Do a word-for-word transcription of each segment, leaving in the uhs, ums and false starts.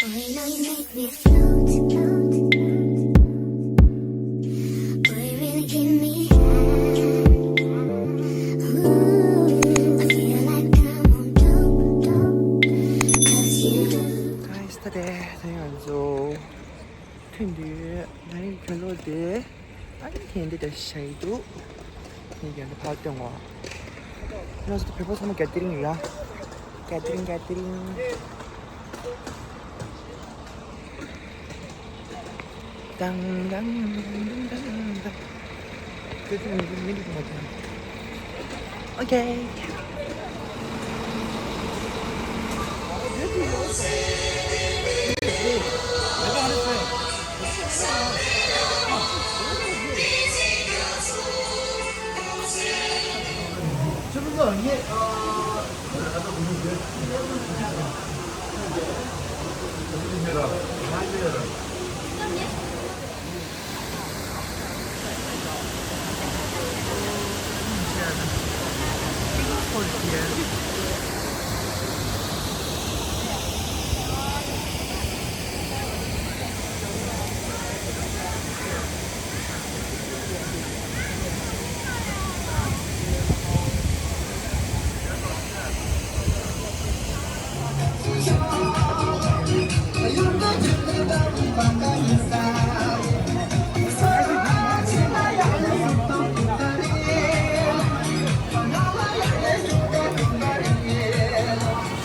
Boy, you know you make me float. Boy, you really give me high. Ooh, I feel like I'm on dope, dope, 'cause you. Guys, ད་ལྟ་ད་ང་ཚོ་ཐོན་དུས་ད་རིང་གྱོན་ལོག་དེ་ཨ་ནི་ཁྱེད་འདི་འདྲ་ཞིག་འདུག་ངས་ཀྱང་འདི་ཕར་སྟོན་གོ་ང་ཚོ་བོད་པ་ཚང་མ་ག་དེ་རིང་ཡོད་ཡ། ག་དེ་རིང་ག་དེ་རིང་། དང་དང་དང་དང་། དེ་ཚོ་མི་འདུག་མི་འདུག་མ་ཐོན། Okay.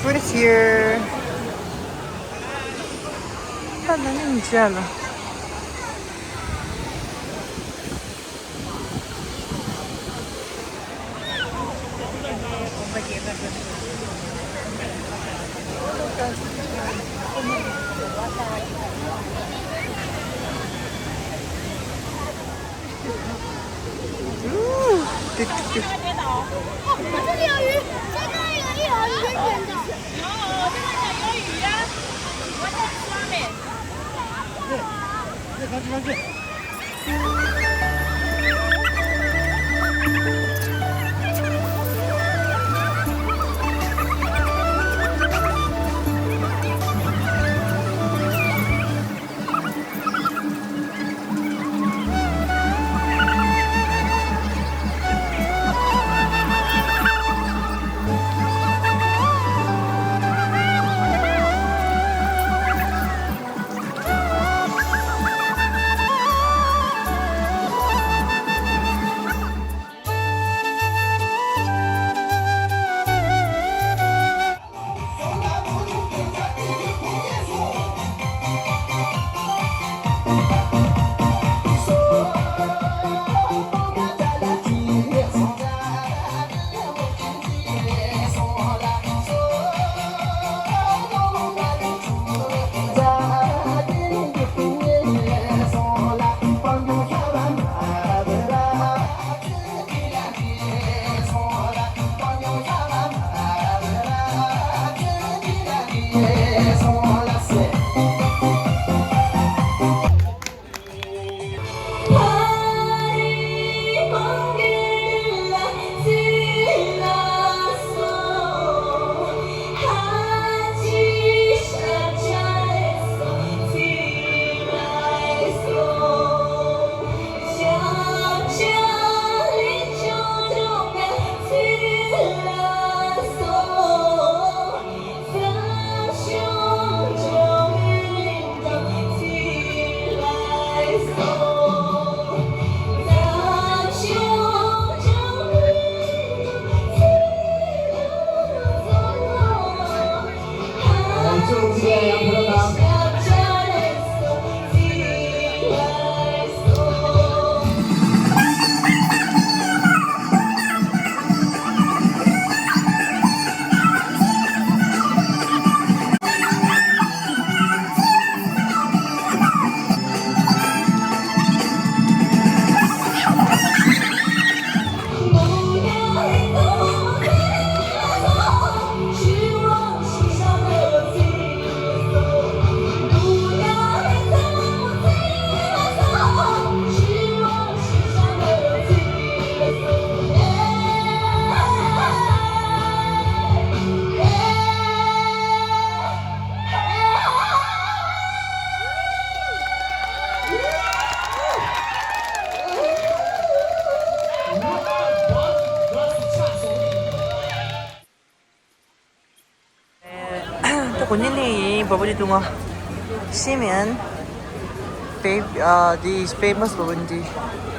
What is here? ད་ནང་མི་བྱ་ལ། ནི་བོ་བོ་ཏི་འདུག་ང་། ཤེས་མེད། པེ་ཨ་འདི་ཕེ་མ་སི་བོ་བོ་ཏི་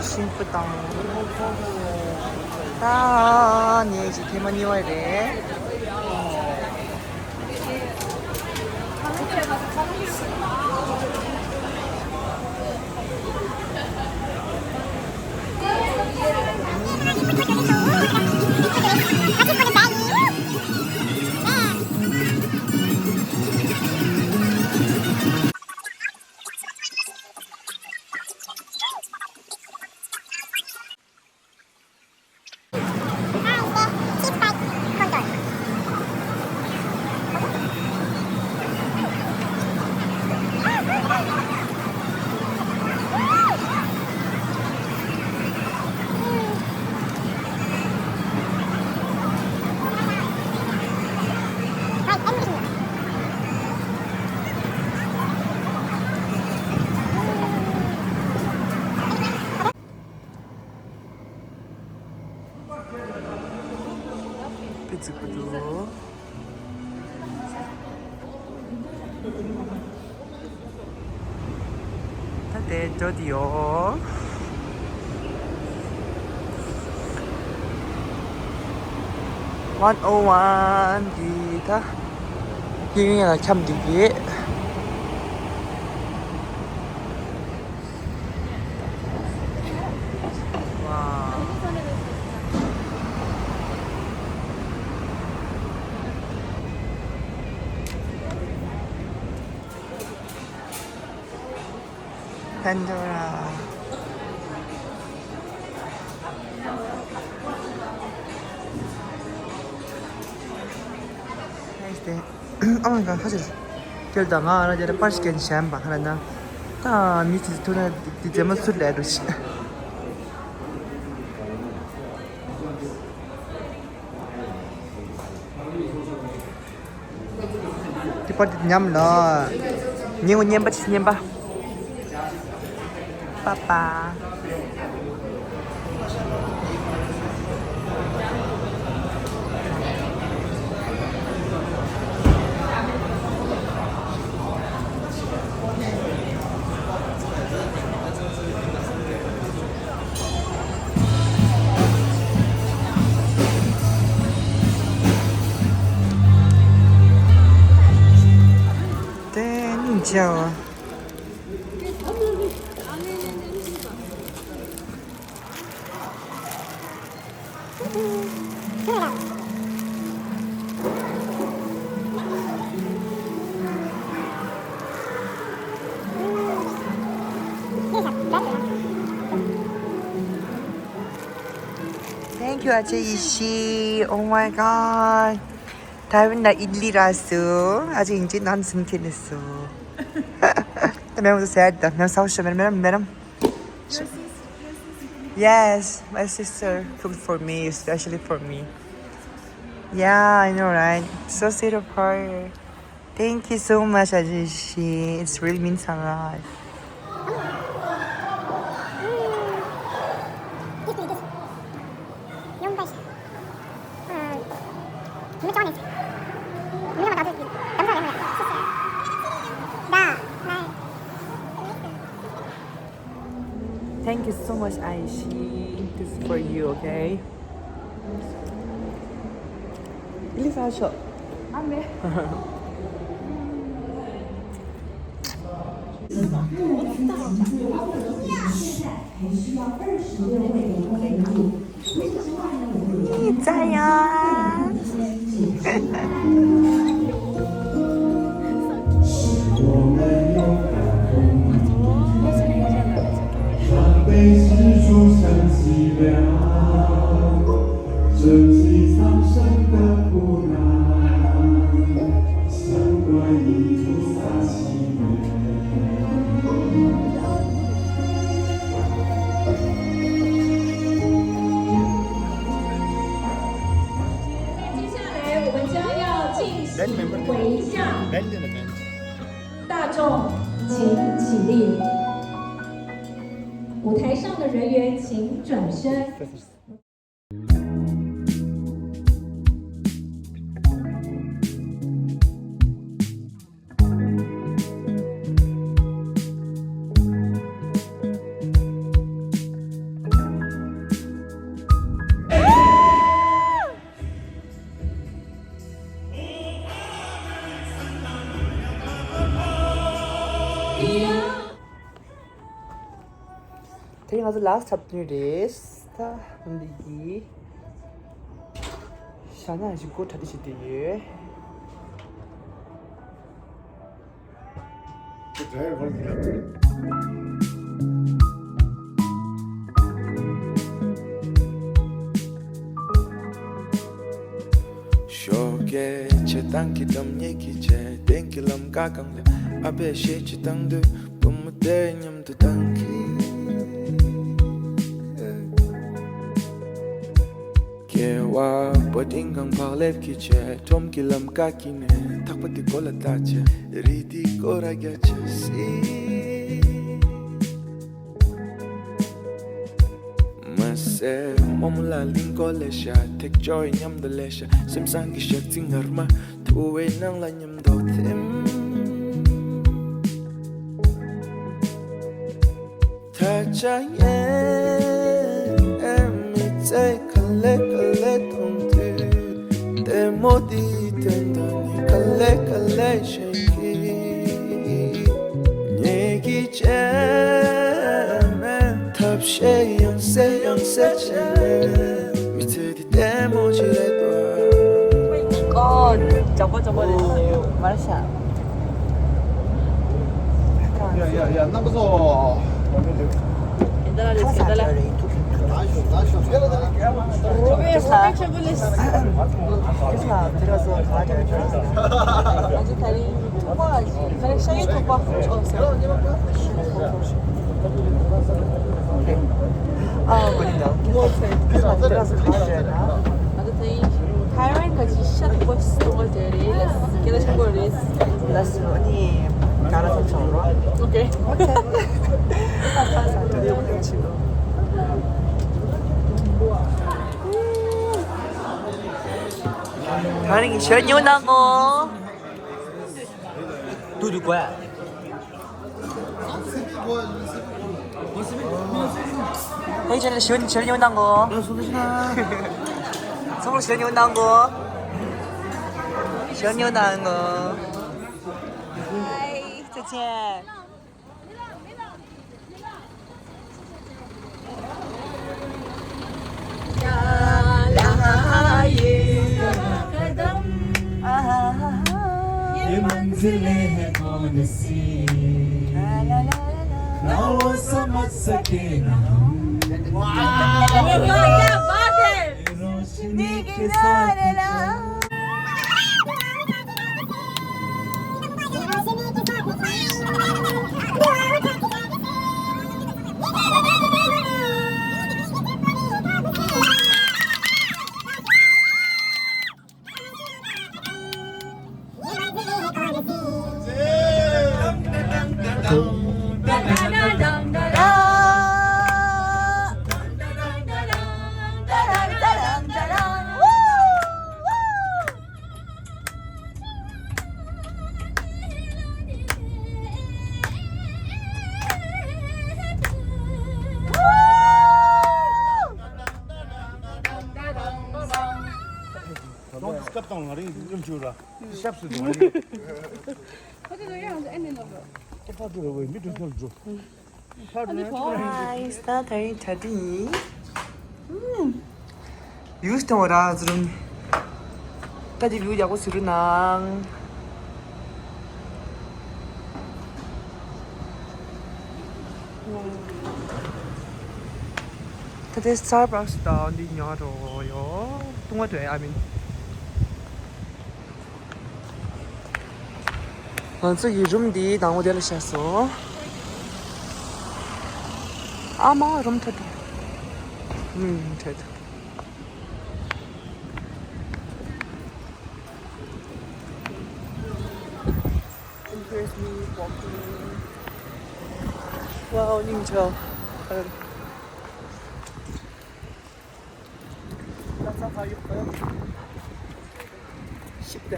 ཤིང་བུ་དང་། ད་ནས་ཅི་ཐེངས་མ་གཉིས་པ་རེད། པི་ཙི་ཀུ་ཏུ། ད་དེ་འགྲོ་དེ་ཡོད། ཝན་ཨོ་ཝན་གི་ད་ཡིན་ཡང་འཁྱམས་འདུག་གི། Pandora. Nice day. Oh my god, ཁ་ཆེ། ཁྱོད་དང་ང་རང་རྒྱལ་པར་ཞིག་གན་བྱམས་པ་ཁ་ན། ད་མི་ཚོས་ཐུག་ན་དེ་རྫས་མ་ཚུར་ལས་འགྲོ་ཞིག་དེ་པར་དེ་ཉམས་ལ། ཉིན་གུང་བརྙན་པ་ཆེ་བརྙན་པ། པ་པ། དེ་སྙིང་རྗེ་བ། Thank you, ཨ་ཅེ་ཡེ་ཤེས། Oh my god. ཐའེ་ཝན་ལ་ཨིད་ལི་རག་སོང་། ཨ་ཅེ་ཡིན་གཅིག་ནང་སུན་ཁྱེར་ནས་སོང་། ད་མེ་མོ་ཟེར་ད་མེ་མོ་ཟ་ཤོག་མེ་མེ་མེ་མེ། Yes, my sister cooked for me, especially for me. Yeah, I know, right? So sweet of her. Thank you so much, Ajishi. It's really means a lot. Thank you so much, Aishi. This is for you, okay? Please, Asha. དེ་ང་ཚོ་ལཱ་སི་ཊི་ཨཕ་ཊུར་རེད། ད་འདི་གི་ཤ་ན་གཞི་སྒོ་གྲ་སྒྲིག་བྱེད་དེ་ཡོད། ཞོགས་ཀས་ཆེ་ཐང་གི་འགྲམ་ཉེ་གི་ཆེ་སྟེང་གི་ལམ་ཀ་གང་ལ་ཨ་ཕས་ཤེད་ཅིག་བཏང་དུས་བུ་མོ་དེ་མཉམ་དུ་བཏང་གི། སྐྱེ་བ་པོ་ཏིང་གང་བག་ལེབ་ཀྱི་ཆེ་ཁྲོམ་གྱི་ལམ་ཀ་གི་ནས་ཐག་པ་དེ་གོ་ལ་ལྟ་ཆེ་རི་དེ་སྐོར་ར་རྒྱ་ཆེ་སི། མ་སེ་མོ་མོ་ལ་ལིང་གོ་ལེ་ཤ་ཐེག་ཅོ་ཡི་མཉམ་དུ་ལེ་ཤ་སེམས་སང་གི་ཞག་ཚི་ངར་མ་ཐུ་བའི་ནང་ལ་མཉམ་དུ་ཐིམ། ད་ཆ་ངས་མི་ཚེ་ག་ལེ་ག་ལེ་མཐོང་དུས་ལྟད་མོ་འདིའི་དོན་དུ་ནི་ག་ལེ་ག་ལེ་ཞེན་གི། ངེད་ཀྱི་ཅེ་མེ་ཐབས་ཤེས་ཡང་སེ་ཡང་སེ་བྱས་མི་ཚེ་འདི་ལྟད་མོ་ཞིག་རེད་དོ། ཨོ། ཇག་པ་ཇག་པ་རེད། མར་ཤ། ཡ་ཡ་ཡ། རྣམ་པ་ཚོ། ཨེ་ད་ལ་རེད། ཨེ་ད་ལ། རོ་བེ་ས། ཁྱེད་ལ་དེ་ར་བཟོ་ག་རེ་རེད། ང་ཚོ་ད་རིང་ཐུག་པ་ཞིག་ད་རིང་ཤ་ཡི་ཐུག་པ་ཨོ་སོ། ཨ་གོ་ནི་འདྲ། ཁྱེད་ལ་དེ་ར་བཟོ་ག་རེ་རེད་ན། ང་ཚོ་ད་རིང་ཐའེ་ཝན་ག་ཅི་ཤ་ཐུག་པ་ཐུག་པ་དེ་རེད། ལ་སི་ཁྱེད་ལ་ཤ་པོ་རེད། ལ་སི་ཨ་ནི་ང་ལ་ཐུག་ཆོག་རོ། ཨོ་ཁེ། ཨོ་ཁེ། ད་རིང་ཞོ་ཉོ་གནང་གོ། ཏུ་ཏུ་གོ་ཡ། ཨེ་ཅེ་ལ་ཞོ་ཞོ་ཉོ་གནང་གོ། ཚོང་ཞོ་ཉོ་གནང་གོ། ཞོ་ཉོ་གནང་གོ། ཧའི། ཙེ་ཙེ། ये मंजिलें हैं कौन सी, ना वो समझ सके ना हम। वाह, क्या बात है। रोशनी के साथ चल। ཁོང་གི་སྐབས་དང་ང་རང་གཉིས་ཀྱི་ཡུམ་ཆུ་ར་ཤབ་སུ་འགྲོ་བ་ཡིན། ཁོ་ཚོ་ཡང་ཨ་ནི་ནོ། ཁོ་ཕ་ཚོ་ར་བའི་མི་དུ་ཚོར་འགྲོ། ཕར་ནས་ཁོ་ཨ་ཡིས་ད་ད་རིང་གྲ་སྒྲིག་ཡིན། ཡུས་དང་བ་ར་ཟུར་ནི། ད་དེ་བིའུ་ཡག་པོ་ཟུར་ནང་། ད་ལྟའི་Starbucks་དང་འདི་ཉོ་འགྲོ་ཡོད། བཏུང་བ་འགྲོ་ཡ་མིན། ང་ཚོ་ཡི་རུམ་འདི་དང་པོ་དེ་ལ་བཞག་སོང་། ཨ་མ་རུམ་ཐོ་ཐོ། ཨུམ་ཐོ་ཐོ། Impress me walking. Wow, ཉིང་ཆོ། ལ་ཚ་ཧ་ཡོད་པ། ཞིབ་ད།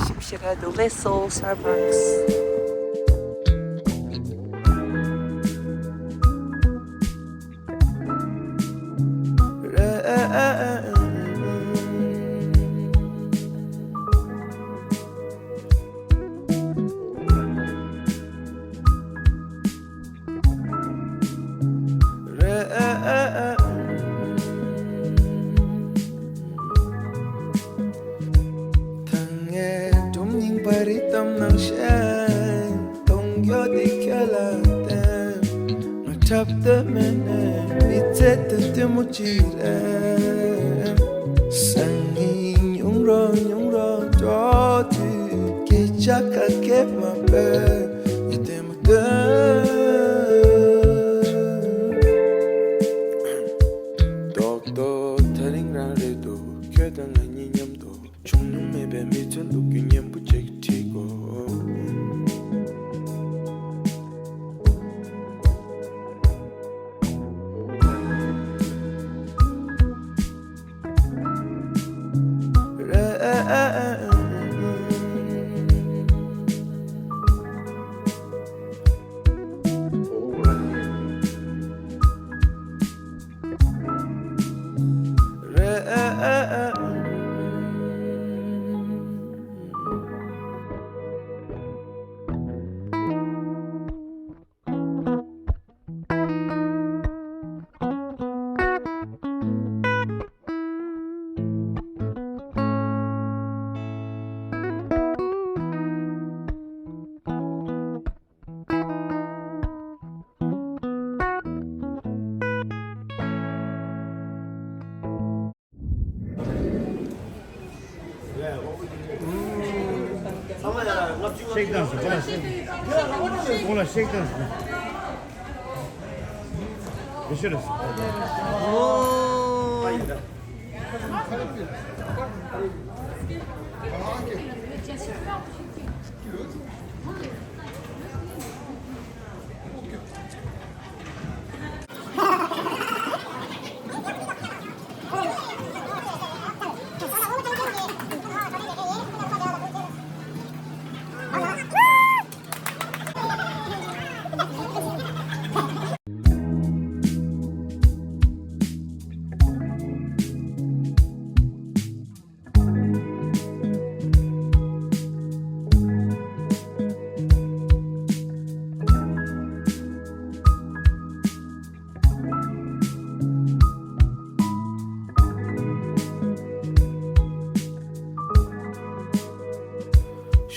ཞིབ་ཞིབ་ར་འདུག་ལེ་སོ་Starbucks། གཏམ་ནང་བཤད། གཏོང་རྒྱུ་དེ་ཁྱོད་ལ་བརྟེན། ང་འཁྲབ་སྟོན་མེད་ནས་མི་ཚེ་དེ་ལྟད་མོ་ཅིག་རེད། སང་ཉིན་ཉུང་རོ་ཉུང་རོ་འགྲོ་དུས་སྐད་ཆ་ག་གེ་མ་སྤེལ། ཡིད་བརྟན་མོ་སྟོན། རྡོག་རྡོག་ཐག་རིང་རང་རེད་འདུག་ཁྱོད་དང་ང་གཉིས་མཉམ་དུ། བྱུང་མྱོང་མེད་པའི་མི་ཚོའི་ལོ་རྒྱུས་སྙན་པོ་ཅིག་བྲིས་དགོས། ཤེག་དང་སུ་ཁོ་ལ་ཤེག་ཁོ་ལ་ཤེག་དང་སུ་ཡེ་ཤེས་རེད།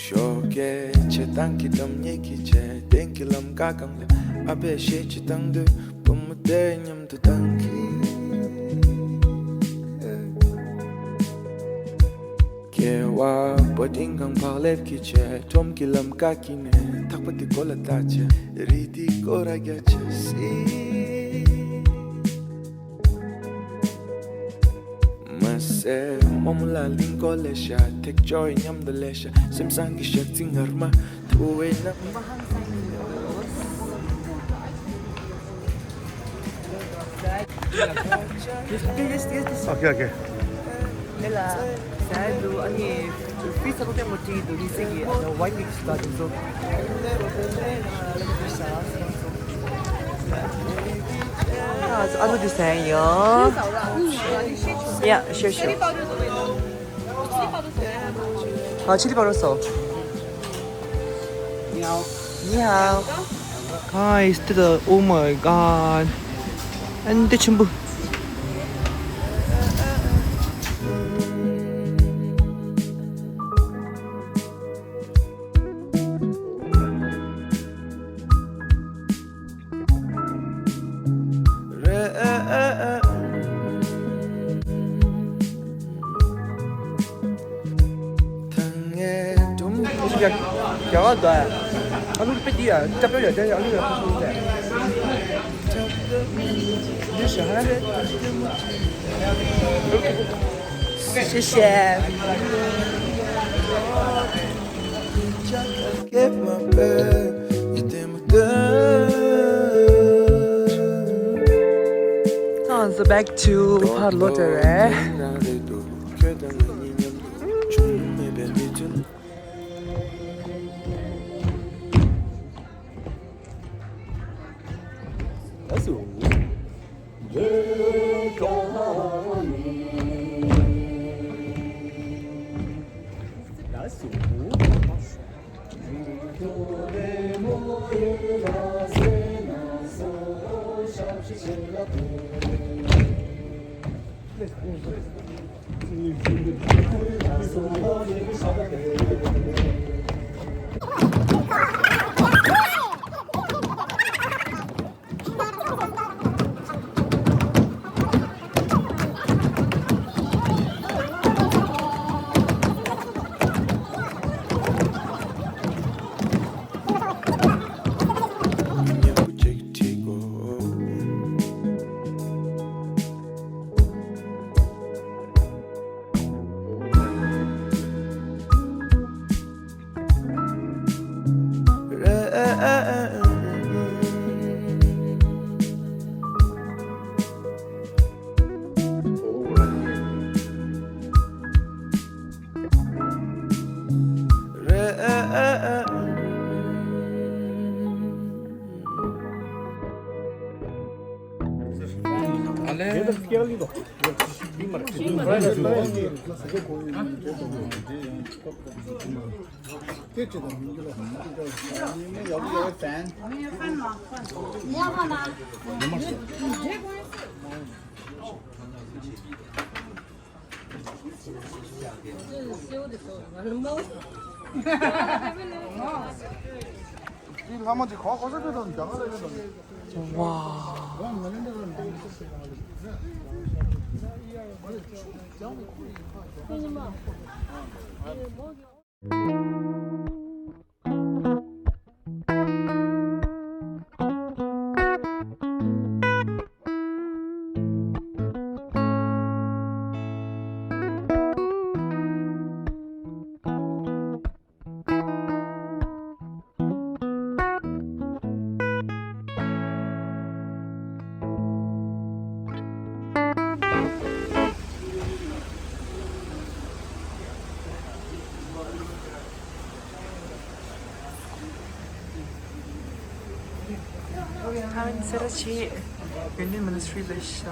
ཞོགས་ཀས་བྱེད་སྟངས་ཀྱི་གཏམ་ཉེས་ཀྱི་བྱས་གཏན་གྱི་ལམ་ཀ་སྒང་ལ་ཨ་ཕས་གཞས་ཅིག་བཏང་དུས་བུ་མོ་དེ་མཉམ་དུ་བཏང་གི། སྐྱེ་བ་པོ་ཏིང་གང་བག་ལེབ་ཀྱི་བྱས་ཁྲོམ་གྱི་ལམ་ཀ་ཀྱི་ནས་ཐག་པ་དེ་མགོ་ལ་བཏགས་བྱས་རི་དེའི་སྐོར་ར་རྒྱ་ཆེ་སྲིད། མ་ཟད་རྨོ་མོ་ལ་གླིང་སྐོར་ལས་ཤ་ཐེག་ཅོ་ཡི་མཉམ་དུ་ལས་ཤ་སེམས་བཟང་གི་ཞག་རྩི་ངར་མ་ཐུ་བའི་ན། Yes, yes, yes, yes. Okay, okay. ལ་ཟ་འདུག་ཨ་ནི་ཕི་ཚ་པོ་ཀེ་མོ་ཏི་འདུག་ཨི་སི་གི་ཨ་ནི་ཝའི་མིག་སི་ག་འདུག་སོ། ཨ་ལུ་འདི་ཟ་ཡོད། Yeah, sure, sure. ཨ་ཆི་ལི་པ་རོ་སོ། ཉའོ། ཉའོ། Guys, to the, oh my god. And the chimbu. རྒྱ་གར་དུ་ཨ་ལུ་དཔེ་འདི་ཡ་སྐྱབས་བཅོལ་ཡ་དེ་ཨ་ལུ་ཡ་ཁུ་སུ་ཟེར། འདི་ཞིག་ཧ་ལས། ཤེས་ཤེས། So back to ཕར་ལོག་འགྲོ་རེད། ལྷ་མོ་དེ་གོ་གོ་ས་ཕེ་དང་རྒྱ་གར་ལ་ཡོད་དང་། ཝ། ཁ་ལན་སེ་ར་བྱེས་ཡོན་ཏན་མི་ནི་སི་ཊི་རི་ལ་ཤ།